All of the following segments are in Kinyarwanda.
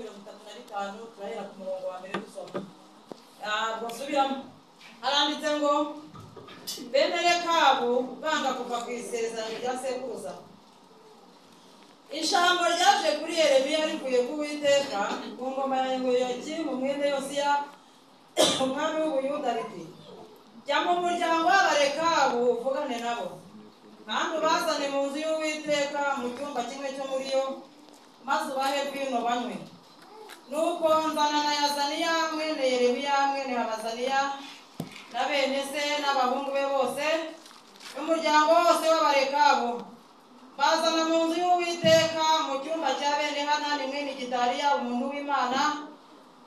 35, turahera ku murongo wa mbere dusoma. Ntabwo nsubiramo. Haranditse ngo bene Rekabu banga kuva ku isezerano rya sekuruza. Ijambo ryaje kuri Yeremiya rivuye ku Uwiteka ku ngoma ya Yehoyakimu mwene Yosiya umwami w'Ubuyuda riti: jya mu muryango w'Abarekabu uvugane nabo, kandi ubazane mu nzu y'Uwiteka mu cyumba kimwe cyo muri yo, maze ubahe vino banywe. Nuko nzana na Yazaniya mwene Yeremiya mwene Habazaniya na bene se n'abahungu be bose n'umuryango wose w'Abarekabu, bazana mu nzu y'Uwiteka mu cyumba cya bene Hanani mwene Gidaliya umuntu w'Imana,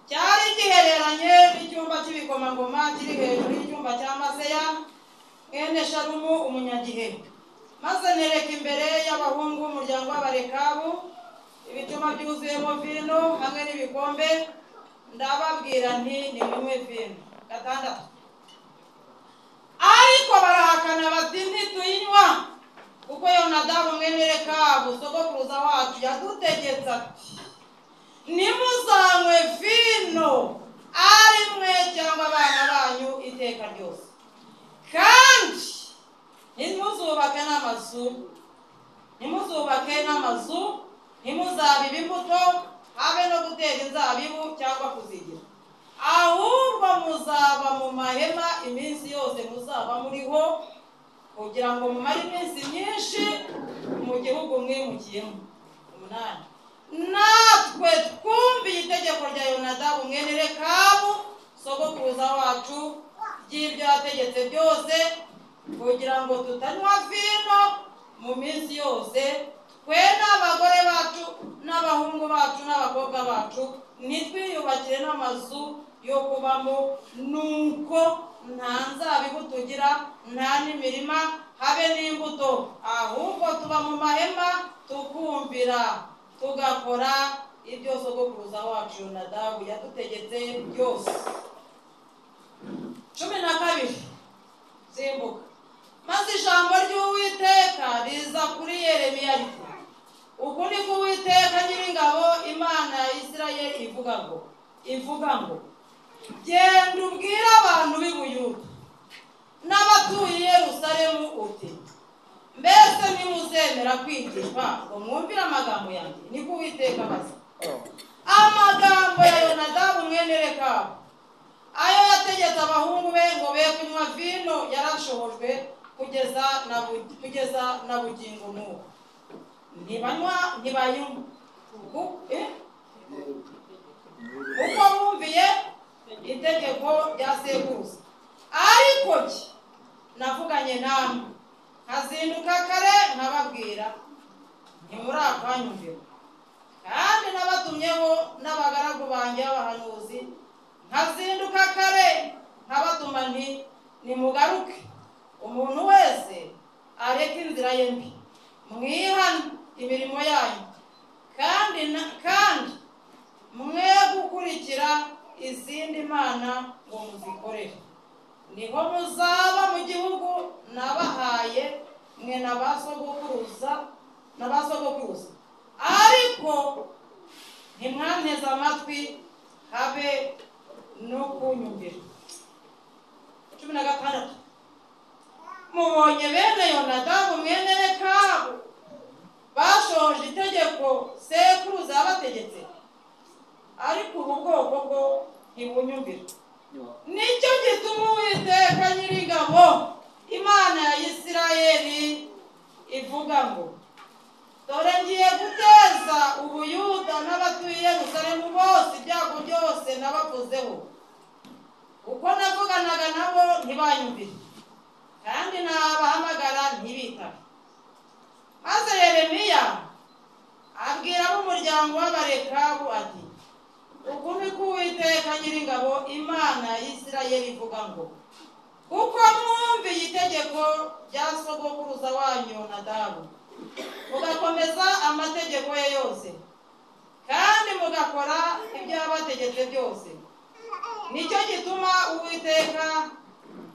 cyari gihereranye n'icyumba cy'ibikomangoma kiri hejuru y'icyumba cya Maseya mwene Shalumu umunyagihe. Maze nereka imbere y'abahungu b'umuryango w'Abarekabu ibicuma byuzuyemo vino hamwe n'ibikombe, ndababwira nti nimunywe vino. 6. Ariko barahakana bati ntituyinywa, kuko Yonadabu mwene Rekabu sogokuruza wacu yadutegetse ati ntimuzanywe vino ari mwe cyangwa abana banyu iteka ryose, kandi ntimuzubake n'amazu, ntimuzabibe imbuto, habe no gutera inzabibu cyangwa kuzigira, ahubwo muzaba mu mahema iminsi yose muzaba muriho, kugira ngo mumare iminsi myinshi mu gihugu mwimukiyemo. 8. Natwe twumviye itegeko rya Yonadabu mwene Rekabu sogokuruza wacu ry'ibyo yategetse byose, kugira ngo tutanywa vino mu minsi yose, twe n'abagore bacu n'abahungu bacu n'abakobwa bacu, ntitwiyubakire n'amazu yo kubamo, nuko nta nzabibu tugira, nta n'imirima, habe n'imbuto, ahubwo tuba mu mahema tukumvira tugakora ibyo sogokuruza wacu Yonadabu yadutegetse byose. 12. Simbuka. Maze ijambo ry'Uwiteka riza kuri Yeremiya riti: uku niko Uwiteka Nyiringabo Imana ya Isirayeli ivuga ngo genda ubwire abantu b'i Buyuda n'abatuye Yerusalemu uti mbese ntimuzemera kwigishwa ngo mwumvire amagambo yanjye? Niko Uwiteka abaza. Amagambo ya Yonadabu mwene Rekabu ayo yategetse abahungu be ngo be kunywa vino yarashohojwe kugeza na bugingo n'ubu ntibanywa, ntibayinywa, kuko bumviye itegeko rya sekuruza. Ariko jye navuganye namwe nkazinduka kare nkababwira, ntimurakanyumvira, kandi nabatumyeho n'abagaragu banjye b'abahanuzi, nkazinduka kare nkabatuma nti nimugaruke, umuntu wese areke inzira ye mbi, mwihane imirimo yanyu, kandi mwe gukurikira izindi mana ngo muzikorere, niho muzaba mu gihugu nabahaye mwe na ba sogokuruza. Ariko ntimwanteze amatwi habe no kunyumvira. 16. Mubonye bene Yonadabu mwene Rekabu bashoje itegeko sekuruza yabategetse, ariko ubu bwoko bwo ntibunyumvira. Nicyo gituma Uwiteka Nyiringabo Imana ya Isirayeli ivuga ngo dore ngiye guteza Ubuyuda n'abatuye Yerusalemu bose ibyago byose nabavuzeho, uko navuganaga nabo ntibanyumvire, kandi nabahamagara ntibitabe. Maze Yeremiya abwira ab'umuryango w'Abarekabu ati uku niko Uwiteka Nyiringabo Imana ya Isirayeli ivuga ngo kuko mwumviye itegeko rya sogokuruza wanyu Yonadabu, mugakomeza amategeko ye yose, kandi mugakora ibyo yabategetse byose, nicyo gituma Uwiteka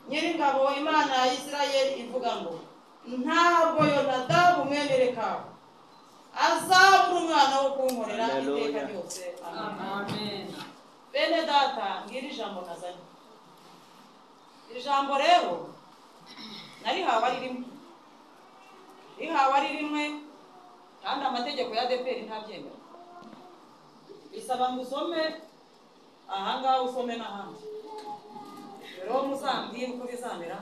Nyiringabo Imana ya Isirayeli ivuga ngo ntabwo Yonadabu mwene Rekabu Azabura umwana wo kunkorera iteka ryose. Amen. Bene data, ngira ijambo nazanye. Ijambo rero narihawe ari rimwe, rihawe ari rimwe, kandi amategeko ya ADEPR ntabyemera. Bisaba ngo usome ahangaha, usome n'ahandi. Rero muzambwire uko bizamera.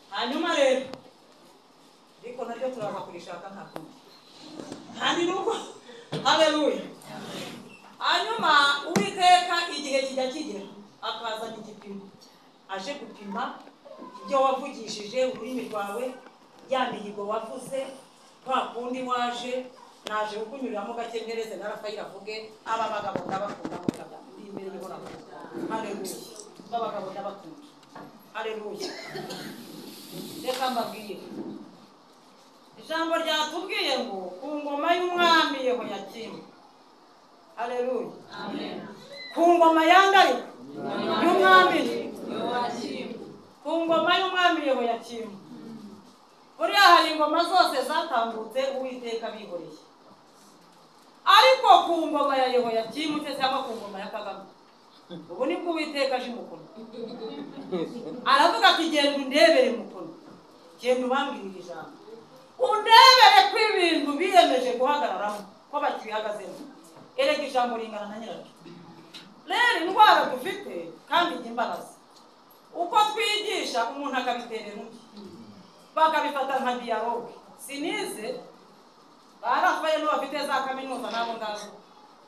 Hanyuma rero ariko naryo turaza kurishaka nta kundi. Kandi nuko haleluya. Hanyuma Uwiteka igihe kijya kigera akazana igipimo, aje gupima ibyo wavugishije ururimi rwawe, ya mihigo wavuze, kwa kundi waje. Naje kukunyuriramo gake mpereze na Rafayeli avuge. Aba bagabo ndabakunda mukabya ndi imbere y'Uhoraho. Haleluya. Aba bagabo ndabakunda. Haleluya. Reka mbabwire ijambo ryatubwiye ngo ku ngoma y'umwami Yehoyakimu. Haleluya. Amen. Ku ngoma yandariko y'umwami Yehoyakimu, ku ngoma y'umwami Yehoyakimu. Buriya hari ingoma zose zatambutse Uwiteka bihoreye, ariko ku ngoma ya Yehoyakimu cyangwa ku ngoma ya Kagame, ubu nibwo Uwiteka aje umukono. Aravuga ati genda undebere mukono, genda ubambwirire ijambo, undebere ko ibintu biyemeje guhagararamo ko bakibihagazemo. Erega ijambo ringana na nyiraryo. Rero indwara dufite kandi ijya imbabazi, uko twigisha umuntu akabiterera undi, bakabifata nka dialogue. Sinize barafaye n'abafite za kaminuza n'abo ngabo,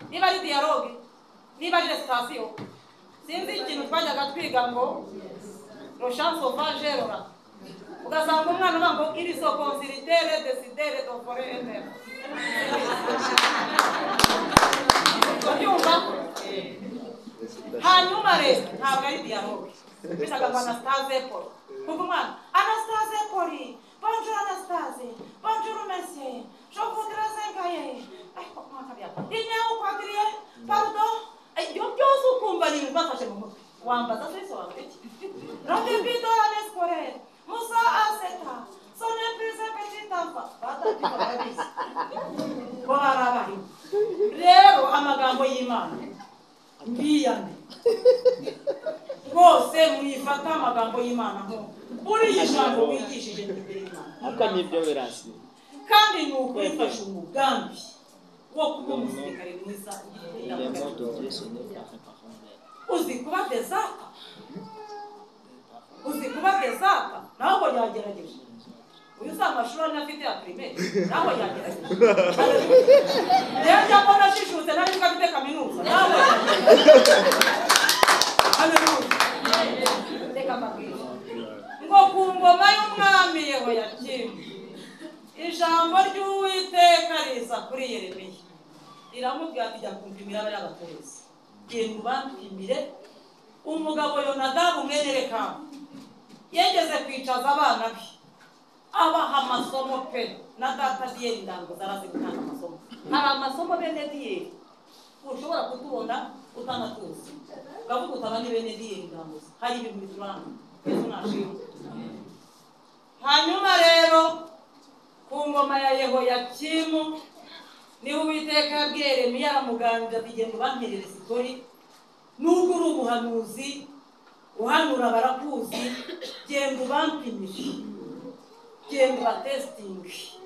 niba ari dialogue, niba ari recitation, sinzi ikintu twajyaga twiga ngo le champ sauvage rora, ugasanga umwana uvuga ngo iri so considere decidere do forêt emer. Ubyumva? Hanyuma rero ntabwo ari dialogue, bitaga ngo Anastase Paul. Kuva umwana Anastase Paul, bonjour Anastase, bonjour monsieur, je voudrais un cahier. Ariko inyawu quadrille, pardon, ibyo byose ukumva ni ibintu bafashe mu mutwe. Wambaza se bisobanura iki? Rendez-vous dans l'année scolaire, Musa a 7 ans, son épouse un petit enfant. Batabyumva barabizi ko bari abarimu. Rero amagambo y'Imana mbiyane rwose, mwifata amagambo y'Imana nko buriya ijambo wigishije imbere y'Imana. Ariko nibyo birasi. Kandi ni ukwifasha umugambi wo kuba umusirikare mwiza. Les mots de Dieu, ce n'est pas un parfum. Uzi kuba desata, uzi kuba desata, nawe ngo yagerageje. Uyu si amashuri ane afite ya primaire, nawe yagerageje. Rero njya mbona ashishutse nari nzi ko afite kaminuza, nawe yagerageje. Haleluya. Reka mbabwire ngo ku ngoma y'umwami Yehoyakimu, ijambo ry'Uwiteka riza kuri Yeremiya riramubwira ati jya kumpimira bariya baturage, genda ubampimire. Umugabo Yonadabu mwene Rekabu yegeze kwicaza abana be abaha amasomo pe. Na data Diyeri ndango zarazi gutanga amasomo. Hari amasomo bene Diyeri ushobora kutubona utanatuzi, ukavuga utaba ni bene Diyeri ndango, hari ibintu bituranga. Yesu nashimwe. Hanyuma rero ku ngoma ya Yehoyakimu niho Uwiteka yabwiye Yeremiya aramuganiriza ati genda ubamperere sitori, nubwo uri umuhanuzi uhanura barakuzi, genda ubampimire, genda ubatesitinge,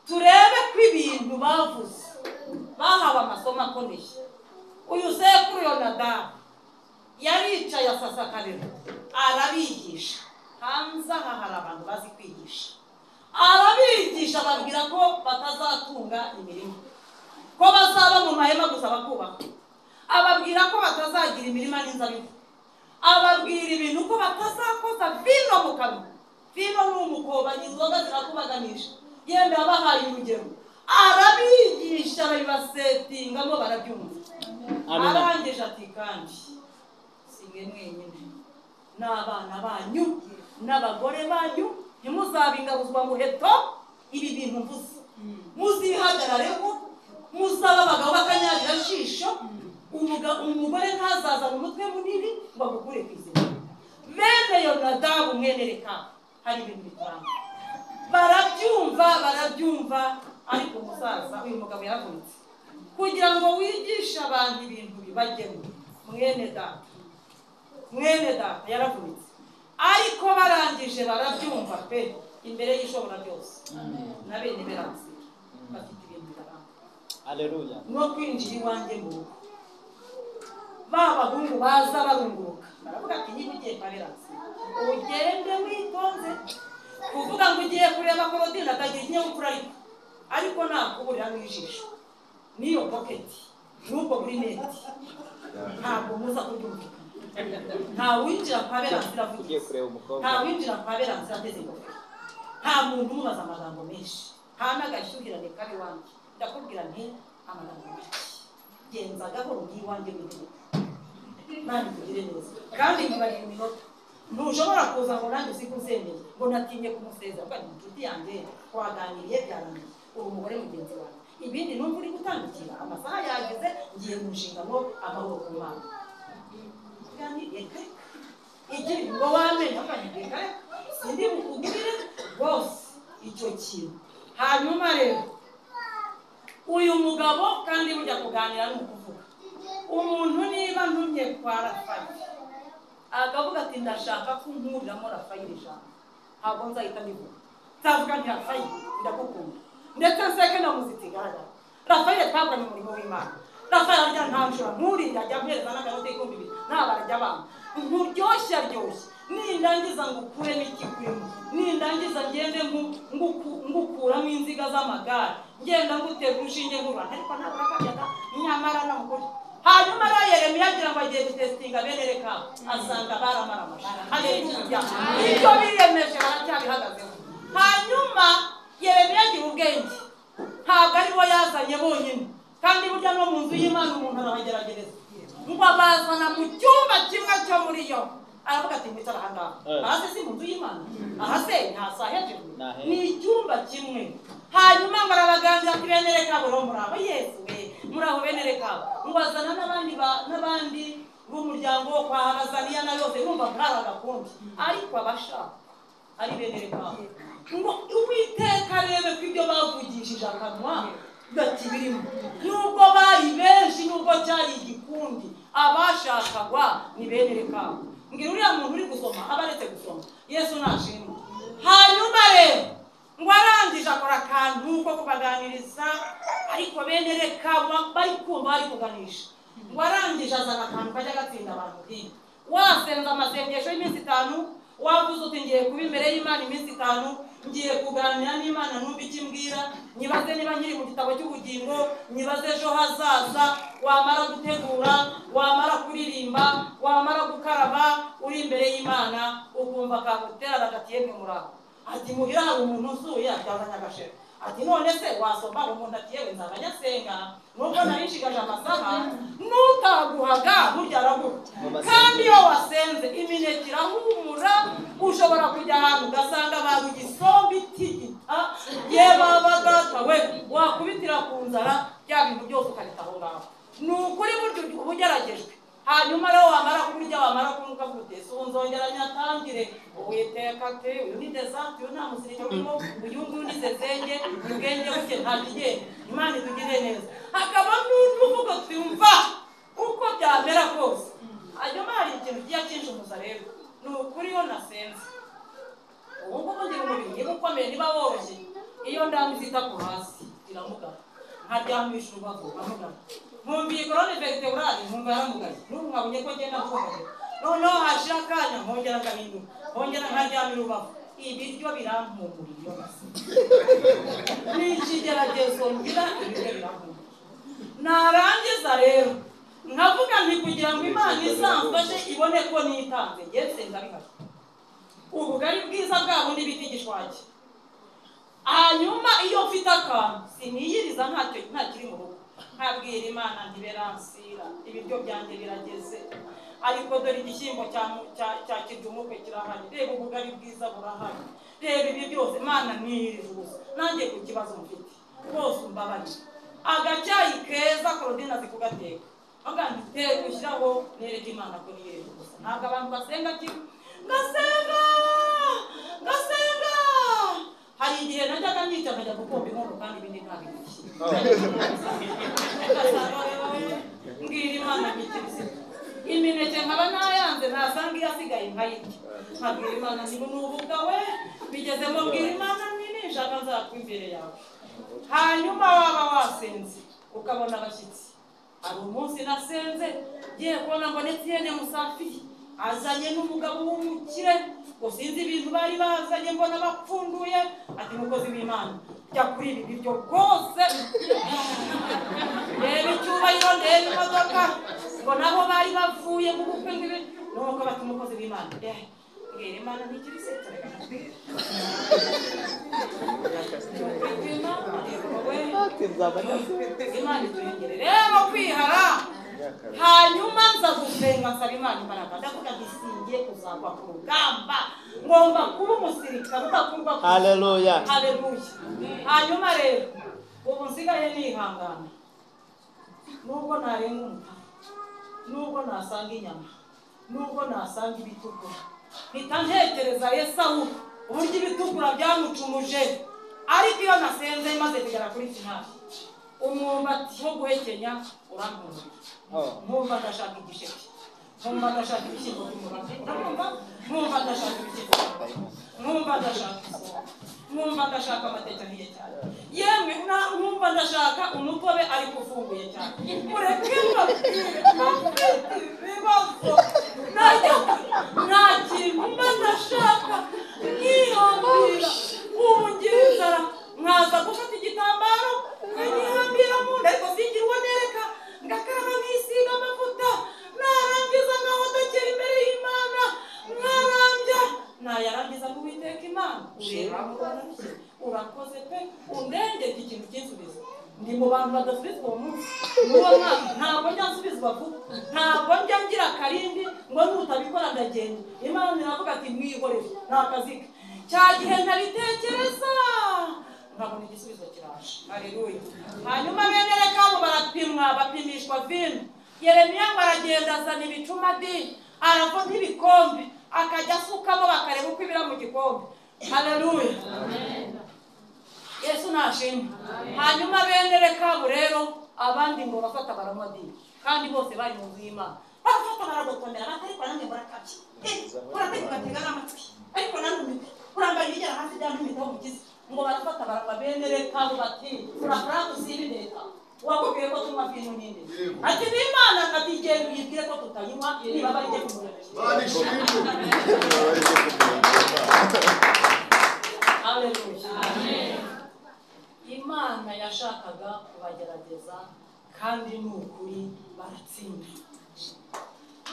turebe ko ibintu bavuze bahawe amasomo akomeye. Uyu sekuru Yonadabu yaricaye asasa akariro arabigisha. Hanze aha hari abantu bazi kwigisha. Arabigisha ababwira ko batazatunga imirima, ko bazaba mu mahema gusa bakubaka. Ababwira ko batazagira imirima n'inzabibu. Ababwira ibintu ko batazakoza vino mu kanwa. Vino ni umukobanyi, inzoga zirakubaganisha. Yenda yabahaye urugero, arabigisha babibasetingamo barabyumva. Arangije ati kandi si mwe mwenyine, n'abana banyu n'abagore banyu ntimuzabingabuzwa muheto. Ibi bintu mvuze muzihagarareho, muzaba abagabo b'akanyabirajisho. Umugore ntazazana umutwe munini ngo agukure ku izima. Bene Yonadabu mwene Rekabu, hari ibintu bituranga, barabyumva barabyumva. Ariko umusaza uyu mugabo yaravunitse kugira ngo wigishe abantu ibintu bibagemo. Mwene data yaravunitse, ariko barangije barabyumva pe imbere y'ishobora byose. Na bene Beransira bafite ibintu bibaranga. Haleluya. No kwinjira iwanjye mu rugo, ba bahungu baza barunguruka baravuga ati niba ugiye kwa Beransira ugende witonze, kuvuga ngo ugiye kureba Claudine atagira ikinyabupfura, ariko nakuburira mu ijisho n'iyo pocket n'ubwo buri neti ntabwo muza kubyumvikana. Nta winjira kwa Beransira ugiye kureba umukobwa, nta winjira kwa Beransira ateze ingofero, nta muntu umubaza amagambo menshi, nta n'agashyuhirane kabi wanjye. Ndakubwira nti amagambo make, genza gahoro ngiwanjye w'itegeko, Imana ikugire neza. Kandi nkibarira iminota, ntushobora kuza ngo nanjye usige uzemeye ngo natinye kumusezera, kuko ni inshuti yanjye twaganiriye byarangiye, uri umugore mugenzi wanjye, ibindi numva uri gutandukira, amasaha yageze ngiye mu nshingano, amahoro ku Mana. Tuganiriye kare igira ngo wamenya reka sindi bukugurire rwose icyo kintu. Hanyuma rero uyu mugabo kandi burya kuganira ni ukuvuga, umuntu niba ntumye kwa Rafayeli akavuga ati ndashaka ko nkuriramo Rafayeli ijambo, ntabwo nzahita mbivuga, nzavuga nti Rafayeli ndagukunda, ndetse nseke na muziki igaragara. Rafayeli twabonye umurimo w'Imana, Rafayeli arya nta nshuro nkurira ajya ampereza n'akanoti 2000 ntabara ajya abana nkuryoshye aryoshye, nindangiza ngukuremo ikikurimo, nindangiza ngende ngukuramo inziga z'amagare, ngenda ngutera urushinge nkurura, ariko ntabwo akabyaga nyamara namukuri. Hanyuma rero Yeremiya agira ngo agiye gutesitinga bene Rekabu, asanga baramaramaje. Haleluya. Ibyo biyemeje baracyabihagazeho. Hanyuma Yeremiya agira ubwenge, ntabwo ari bo yazanye bonyine, kandi burya no mu nzu y'Imana umuntu arabageragereza, ngo abazana mu cyumba kimwe cyo muri yo, aravuga ati mwicara aha ngaha, aha se si mu nzu y'Imana, aha se ntasahejejwe, ni icyumba kimwe. Hanyuma ngo arabaganira ati bene Rekabu rero muraho, Yesu we muraho bene Rekabu, ngo azana n'abandi b'umuryango kwa Habazaniya na yose, urumva bwari agakundi, ariko abashaka ari bene Rekabu, ngo Uwiteka arebe ko ibyo bavugishije akanwa gakibirimo, nubwo bari benshi, nubwo cyari igikundi, abashakagwa ni bene Rekabu. Ngira uriya muntu uri gusoma aba aretse gusoma, Yesu nashimwe. Hanyuma rero ngo arangije akora akantu ko kubaganiriza, ariko bene Rekabu bari kumva bari kuganisha, ngo arangije azana akantu kajya gatsinda abantu hirya. Wasenze amasengesho y'iminsi 5, wavuze uti ngiye kuba imbere y'Imana iminsi 5, ngiye kuganira n'Imana numva icyo imbwira, nyibaze niba nkiri mu gitabo cy'ubugingo, nyibaze ejo hazaza. Wamara gutegura, wamara kuririmba, wamara gukaraba, uri imbere y'Imana ukumva kagutera agati yemwe muraho, ati muhira hari umuntu usuye aryazanye agashero, ati none se wasoma umuntu ati yewe nzaba nyasenga nubwo nari nshigaje amasaha, nutaguhaga burya araguha. Kandi iyo wasenze imineke irahumura, ushobora kujya ahantu ugasanga abantu igisombe itigita, ye baba data we, wakubitira ku nzara bya bintu byose ukabita aho ngaho. Ni ukuri burya uba ugeragejwe. Hanyuma rero wamara kurya, wamara kunywa ukavuga uti ese ubu nzongera nyatangire, Uwiteka ati uyu ni desante, uyu nta musirikare urimo, uyu nguyu ni zezenge, ubwenge buke nta kigenda, Imana itugirire neza. Hakaba n'undi uvuga uti mva uko byamera kose. Hanyuma hari ikintu kijya kinshumuza rero, ni ukuri iyo nasenze ubu ngubu ngira umubiri niba ukomeye niba woroshye, iyo ndambiza itako hasi iramugara, nkaryamisha urubavu nkamugara, nkumva iyi korone veriteburari nkumva yaramugaye, n'ubu nkabonye ko ngenda mfungaye, noneho hashira akanya nkongera ngahindura, nkongera nkaryamira urubavu, ibiryo birampumurira iyo nasenze. Ni ikigeragezo ngira, ibiryo birampumurira. Narangiza rero nkavuga nti kugira ngo Imana izamfashe ibone ko nitanze, njye nsenga bihari ubugari bwiza bwa bundi bita igishwaki. Hanyuma iyo mfite akantu siniyiriza ntacyo ntakiri mu rugo, nkabwira Imana nti Beransira ibiryo byanjye birageze, ariko dore igishyimbo cya kiryumukwe kirahari, reba ubugari bwiza burahari, reba ibi byose, Imana niyiriza ubusa, nanjye ku kibazo mfite rwose umbabarire. Agacyayi keza Claudine azi kugateka, avuga nti teka ushyiraho nereke Imana ko niyiriza ubusa. Ntabwo abantu basenga kimwe, ngasenga ngasenga Hari igihe najyaga nyica nkajya gukomba inkono kandi ibindi ntabirishye. Mbwira Imana ntikibise. Imineke nkaba nayanze nasanga iyasigaye nkayirya. Nkabwira Imana nti nubuga we bigezemo, mbwira Imana nti ninshaka nzakwa imbere yawe. Hanyuma waba wasenze ukabona abashyitsi. Hari umunsi nasenze ngiye kubona mbona Etienne Musafiri azanye n'umugabo w'umukire, ngo sinzi ibintu bari bazanye, mbona bapfunduye. Ati mukozi w'Imana jya kuri ibi biryo rwose, reba icyubahiro, ndeba imodoka, ngo naho bari bavuye mu bukwe ngo ibi. Nuko bati umukozi w'Imana, mbwira Imana ntikibise, Imana iturengere rero kwihara. Hanyuma nza gusenga nsaba Imana imbaraga, ndavuga nti singiye kuzagwa ku rugamba, ngomba kuba umusirikare udakurwa. Haleluya, haleluya. Hanyuma rero ubu nsigaye nihangana, nubwo narenga umutaka, nubwo nasanga inyama, nubwo nasanga ibitukura, mpita ntekereza Esawu uburyo ibitukura byamucumuje. Ariko iyo nasenze maze kugera kuri finali, umwumbati wo guhekenya urampumura. Nkumva ndashaka igisheke, nkumva ndashaka ibishyimbo by'umurama, nkumva ndashaka ibishyimbo, nkumva ndashaka isombe, nkumva ndashaka amateke ahiye cyane, yemwe nkumva ndashaka umutobe ariko ufunguye cyane. Mureke mbabwire, mfite ibibazo, nta kintu mba ndashaka, nkihambira. Ubu ngira inzara nkaza gufata igitambaro nkanyihambira mu nda, ariko singira uwo nereka, ngakaraba nkisiga amavuta, narangiza nkahotokera imbere y'Imana, nkarambya, nayarangiza ngo Uwiteka Imana ureba urakoze pe, undengeke ikintu cy'insubizo. Ndi mu bantu badasubizwa uwo munsi n'uwo mwaka, ntabwo njya nsubizwa vuba, ntabwo njya ngira akarindi ngo nutabikora ndagenda. Imana iravuga ati mwihorere ni akazi ke. Cya gihe ntabitekereza nkabona igisubizo kiraje. Haleluya. Hanyuma bene Rekabu barapimwa, bapimishwa vino. Yeremiya ngo aragenda azana ibicuma di, arava nk'ibikombe, akajya asukamo bakareba uko ibira mu gikombe. Haleluya. Yesu nashimwe. Hanyuma bene Rekabu rero abandi ngo bafata baranywa di, kandi bose bari mu nzu y'Imana. Barafata baragotomera, batariko nanjye murakabye. Urateka ugatega n'amatwi, ariko nanumiwe, urambara ibigera hasi byantumitaho umukiza. Ngo barafata baranywa. Bene Rekabu bati urakora usibe leta, wakubwiye ko tunywa vino ninde? Ati n'Imana ati genda uyibwire ko tutayinywa, niba bari jye kumurebesha. Haleluya. Imana yashakaga kubagerageza kandi ni ukuri baratsinda.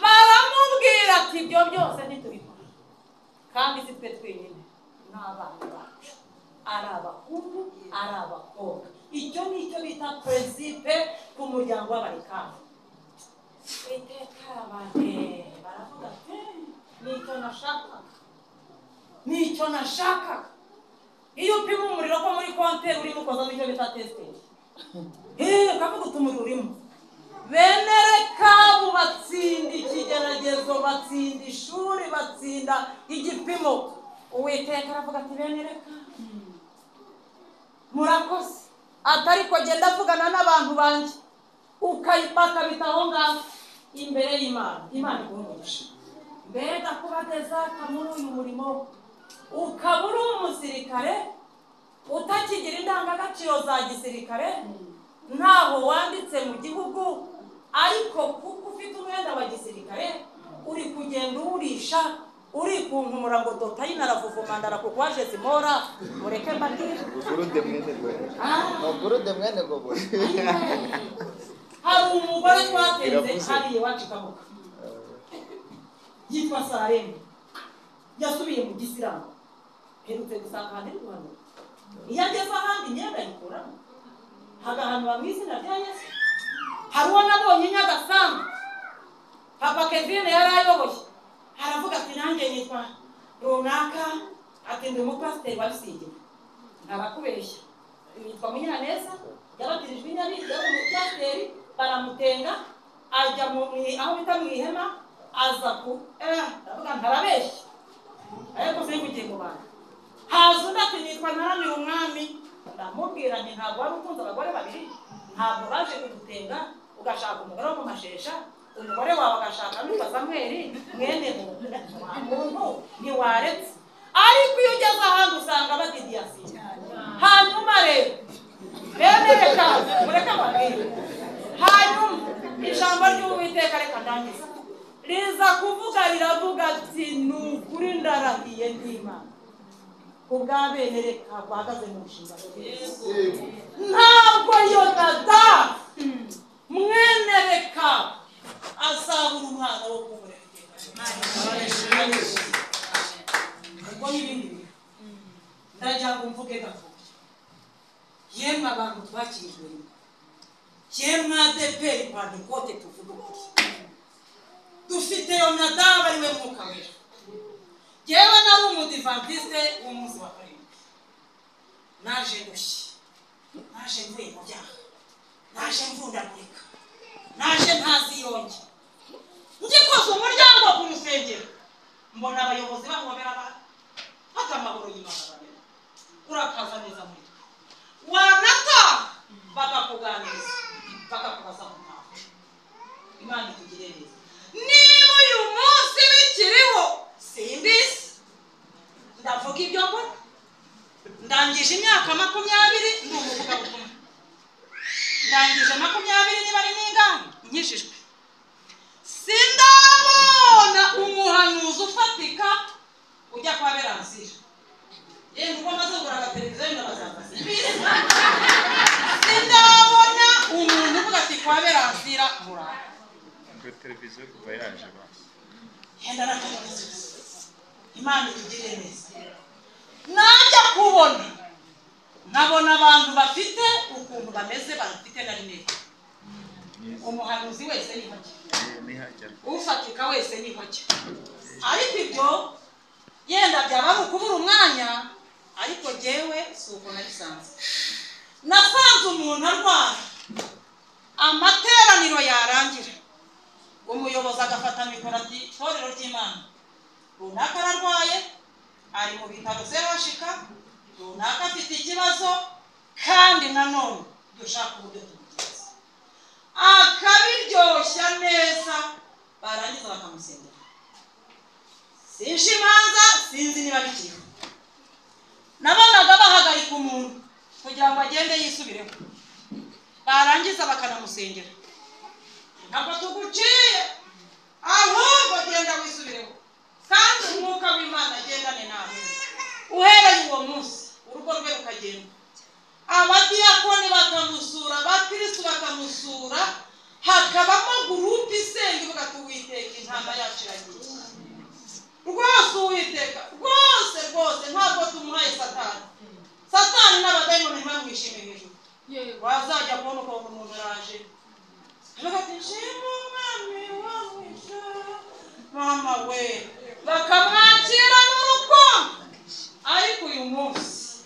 Baramubwira ati ibyo byose ntitubikora, kandi si twe twenyine, n'abana bacu, ari abahungu ari abakobwa. Icyo ni icyo bita principe ku muryango w'Abarekabu. Iteka abantu baravuga ati nicyo nashakaga, nicyo nashakaga. Iyo upima umuriro ko muri konte urimo ukozamo icyo bita testing, ukavuga uti umuriro urimo. Bene Rekabu batsinda ikigeragezo, batsinda ishuri, batsinda igipimo. Uwiteka aravuga ati bene Rekabu murakoze, atariko genda avugana n'abantu banjye, ukabita aho ngaho imbere y'Imana. Imana iguha. Mbega kuba dezaka muri uyu murimo, ukaba uri umusirikare utakigira indangagaciro za gisirikare, ntaho wanditse mu gihugu, ariko kuko ufite umwenda wa gisirikare uri kugenda uwurisha, uri kunkumura ngo dotayina aravuvuma ndarakukwaje zimora, mureke mbabwire. Hari umugore twatenze hariya iwacu Kabuga yitwa Saremu, yasubiye mu gisilamu, herutse gusanga ahantu ari guhanura. Iyo ageze ahandi imyenda ayikuramo, hagahanura mu izina rya Yesu. Hari uwo nabonye Nyagasambu, Papa Kevin yari ayoboye, aravuga ati nanjye nitwa runaka, ati ndi umupasiteri wabisigiwe. Ntabakubeshya, yitwa Munyaneza, yabatirijwe Inyabizi, yari umupasiteri, baramutenga ajya aho bita mu ihema, aza ku aravuga ntarabeshya, ariko sinvugiye mu bantu. Haza undi ati nitwa Ntaramira Umwami. Ndamubwira nti ntabwo wari utunze abagore babiri, ntabwo baje kugutenga ugashaka umugore wo mu mashesha, umugore wawe agashaka n'uwitwa Samweli mwene muntu, ntiwaretse. Ariko iyo ugeze ahandi usanga badidiyasiye. Hanyuma rero bene reka mureke mbabwire, hanyuma ijambo ry'Uwiteka reka ndangize riza kuvuga, riravuga ati ni ukuri ndarahiye n'Imana kubwa bene reka bahagaze mu nshingano. Ntabwo Yonadabu mwene Reka azabura umwana wo kumurera iteka. Ubwo n'ibindi bintu ndagira ngo mvuge gatoya. Yemwe abantu twakirijwe rimwe, yemwe ADEPR Pantekote, tuvuge ukuri, dufite Yonadabu ariwe Mwuka Wera. Yewe nari umudivantiste w'umunsi wa karindwi, naje ndushye, naje mvuye mu byaha, naje mvundagurika, naje ntazi yonge. Ngikoze umuryango ku rusengero mbona abayobozi bahobera bafata amahoro y'Imana, babera urakaza neza muri twe, wanata bakakuganiriza, bakakubaza mu ntaho. Imana itugire neza. Niba uyu munsi bikiriho simbizi, ndavuga ibyo mbona. Ndangije imyaka 20 ndi umuvugabutumwa, ndangije 20 niba ari n'ingano nkijijwe, sindabona umuhanuzi ufatika ujya kwa Beransira. Yenda ubwo maze kugura agateleviziyo ndabazaza, simbizi. Sindabona umuntu uvuga ati kwa Beransira muraho. Ngo televiziyo kuva yaje basi. Yenda nakabona. Imana itugirire neza. Najya kubona nkabona abantu bafite ukuntu bameze, bafite na rinete. Umuhanuzi wese ni hake, ufatika wese ni hake. Ariko ibyo yenda byaba ari ukubura umwanya, ariko jyewe si uko nabisanze. Nasanze umuntu arwara, amateraniro yarangira umuyobozi agafata mikoro ati torero ry'Imana runaka ararwaye, ari mu bitaro CHK, runaka afite ikibazo, kandi nanone dushaka uburyo tumukiza. Akabiryoshya neza, barangiza bakamusengera. Sinshi imanza, sinzi niba bikiriho. Nabonaga bahagarika umuntu kugira ngo agende yisubireho, barangiza bakanamusengera. Ntabwo tuguciye, ahubwo genda wisubireho, kandi umwuka w'Imana agendane nawe. Uhereye uwo munsi urugo rwe rukagenda, abadiyakoni bakamusura, abakristu bakamusura, hakabamo gurupe isenga ivuga ati Uwiteka intama yacu iragiye. Rwose Uwiteka, rwose rwose ntabwo tumuhaye Satani. Satani n'abadayimoni ntibamwishime hejuru. Wazajya kubona ukuntu umuntu araje avuga ati nshima umwami wamwishe mama we, bakamwakira n'urukundo. Ariko uyu munsi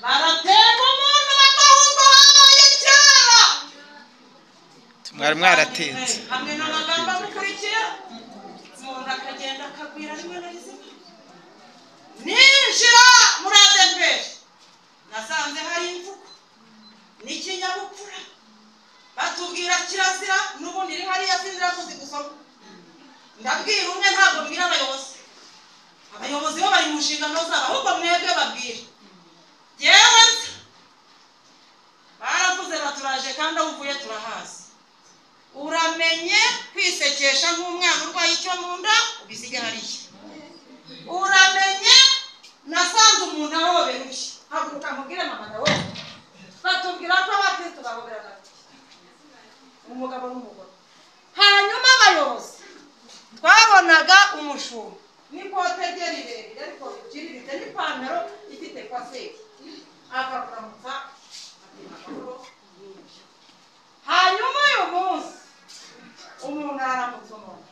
baratega umuntu batahubwo habaye kera. Mwari mwaratinze hamwe n'amagambo amukurikira, umuntu akagenda akagwira rimwe na rizima. Ninjira muri ADEPR nasanze hari imvugo n'ikinyabupfura, batubwira kirazira, n'ubundi iri hariya sinzira kuzi gusoma. Ndabwira umwe, ntabwo mbwira abayobozi, abayobozi bo bari mu nshingano zabo, ahubwo mwebwe babwira. Yewe baravuze baturaje kandi aho uvuye turahazi. Uramenye kwisekesha nk'umwana urwaye icyo mu nda ubisige hariya. Uramenye nasanze umuntu ahobera ushye, haguruka nkubwire mama nawe. Batubwira ko abakristo bahoberana umugabo n'umugore. Hanyuma abayobozi twabonaga umushumba n'ikote rye rirerire ariko riciriritse n'ipantaro ifite kwaseri, akakuramutsa ati amahoro. Hanyuma uyu munsi umuntu aramutse umuntu